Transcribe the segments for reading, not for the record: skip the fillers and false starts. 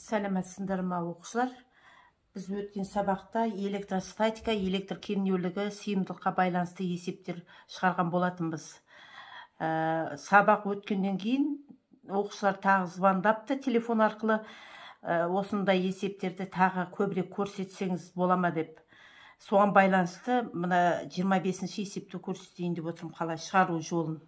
Сәлеметсіңдер ма, оқушылар? Біз өткен сабақта электростатика, электр кернеулігі, сыйымдылыққа байланысты есептер шығарған болатынбыз. Сабақ өткеннен кейін оқушылар тағы звондапты телефон арқылы, осындай есептерді тағы көбірек көрсетсеңіз бола ма деп. Соған байланысты мына 25-ші есепті көрсетейін деп отырмын, қалай шығару жолын.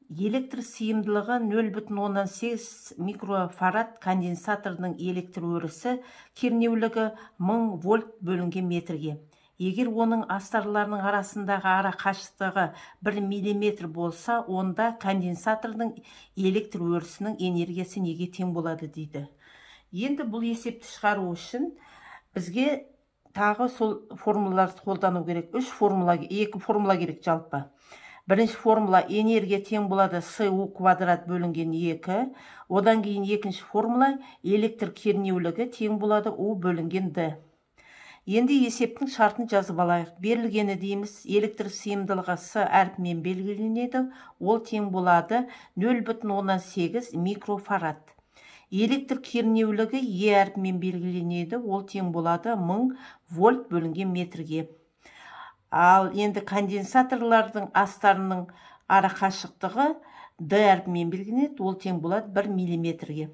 Электр сыйымдылығы 0,8 микрофарад конденсатордың электр өрісі кернеулігі 1000 вольт бөлінген метрге. Егер оның астарларының арасындағы ара қашықтығы 1 миллиметр болса, онда конденсатордың электр өрісінің энергиясы неге тең болады дейді. Енді бұл есепті шығару үшін бізге тағы сол формулаларды қолдану керек. Үш формула, екі формула керек жалпы. Бірінші формула: энергия тең болады СУ квадрат бөлінген 2. Одан кейін екінші формула: электр кернеулігі тең болады У бөлінген Д. Енді есептің шартын жазып алайық. Берілгені дейміз, электр сыйымдылығы С әрпімен белгіленеді, ол тең болады 0,8 микрофарад. Электр кернеулігі Е әрпімен белгіленеді, ол тең болады 1000 вольт бөлінген метрге. Ал енді конденсаторлардың астарының ара қашықтығы Д әрпімен белгіленеді, ол тең болады 1 миллиметрге.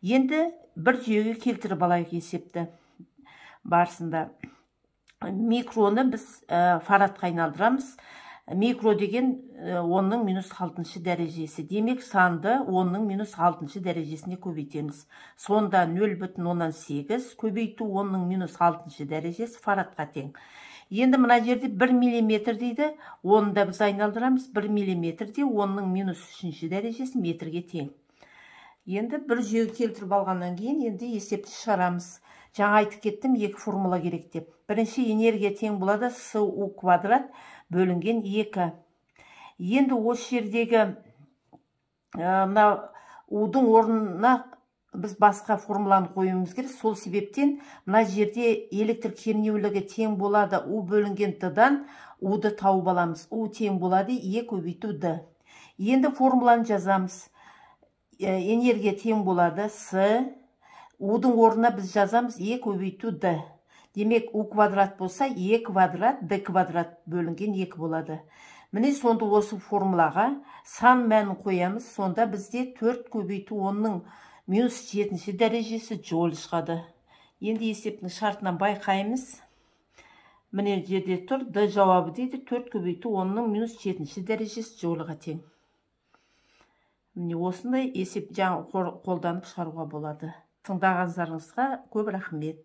Енді бір жүйеге келтіріп алайық есепті барысында. Микроны біз фарадқа айналдырамыз. Микро деген 10-ның минус 6 дәрежесі. Демек, санды 10-ның минус 6 дәрежесіне көбейтеміз. Сонда 0,8 көбейту 10-ның минус 6 дәрежесі фарадқа тең. Енді мына жерде 1 миллиметр дейді, оны да біз айналдырамыз. 1 миллиметрде 10-ның минус 3 дәрежесі метрге тең. Енді бір жүйеге келтіріп алғаннан кейін енді есепті шығарамыз. Жаңа айтып кеттім, екі формула керек деп. Бірінші, энергия тең болады СУ квадрат бөлінген 2. Енді осы жердегі мына У-дың орнына біз басқа формуланы қоюымыз керек. Сол себептен мына жерде электр кернеулігі тең болады У бөлінген Д-дан У-ды тауып аламыз. У тең болады Е көбейту Д. Енді формуланы жазамыз. Энергия тең болады С, У-дың орнына біз жазамыз Е көбейту Д. Демек, У квадрат болса, Е квадрат, Д квадрат бөлінген 2 болады. Міне, сонда осы формулаға сан мәнін қоямыз. Сонда бізде 4 көбейту 10-ның минус 7 дәрежесі джоуль шығады. Енді есептің шартынан байқаймыз. Міне, жерде тұр, Д жауабы дейді, 4 көбейту 10-ның минус 7 дәрежесі джоульға тең. Міне, осындай есеп жаңа қолданып шығаруға болады. Тыңдағандарыңызға көп рахмет.